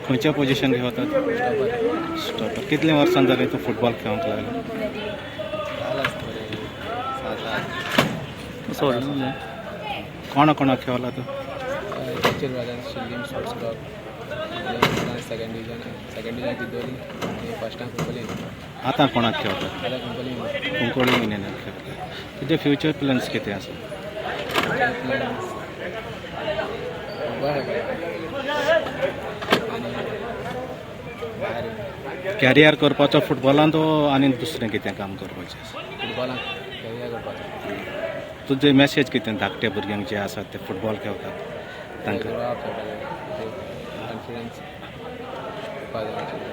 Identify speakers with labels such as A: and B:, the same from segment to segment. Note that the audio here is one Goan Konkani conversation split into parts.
A: खंयच्या पोजिशन घेवतात? स्टॉपर. कितले वर्सां जालीं तूं फुटबॉल खेळोंक लागलो?
B: सोडून.
A: कोणा कोणाक खेळला तूं?
B: Churchill Brothers, Shillim sports club, second division, second division Didolim आनी फर्स्टाक कुंकळी.
A: आतां कोणाक खेळटा?
B: आतां कुंकळी.
A: कुंकळी युनियनाक खेळटा. तुजे फ्युचर प्लॅन्स कितें आसा?
B: फुटबॉल आनी भायर.
A: कॅरियर करपाचो फुटबॉलांत वो आनी दुसरें कितें काम करपाचें आसा?
B: फुटबॉलाक कॅरियर करपाचो.
A: तुजे मॅसेज कितें धाकट्या भुरग्यांक जे आसात ते फुटबॉल खेळटात तांकां?
B: ग्रो अप जावपाक जाय, कॉन्फिडन्स येवपाक जाय.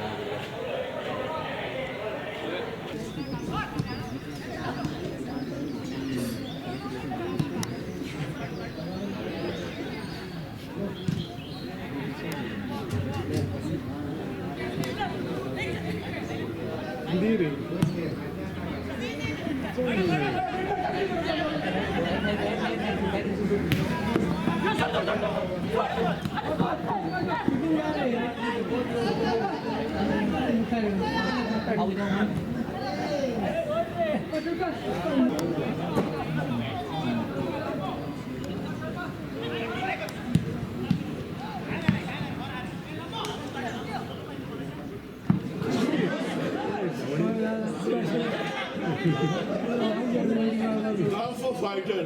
C: Alpha fighter.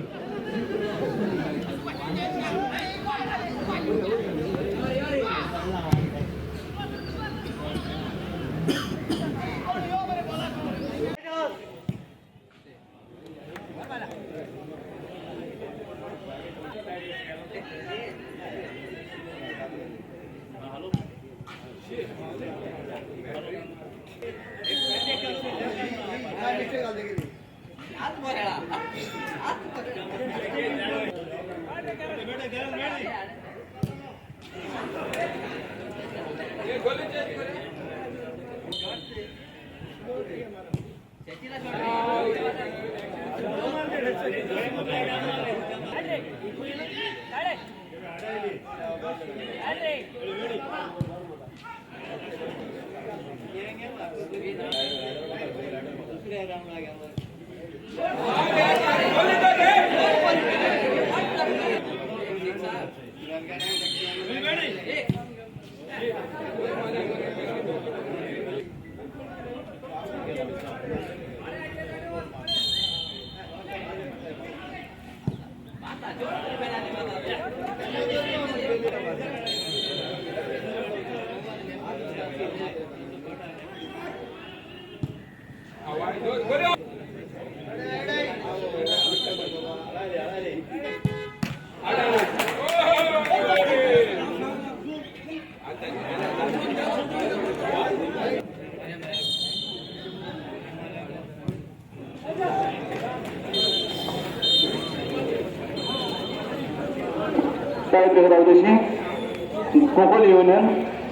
D: Konkan union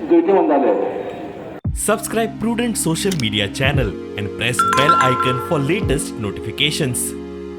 D: Joytimandale.
E: Subscribe Prudent Social Media channel and press bell icon for latest notifications.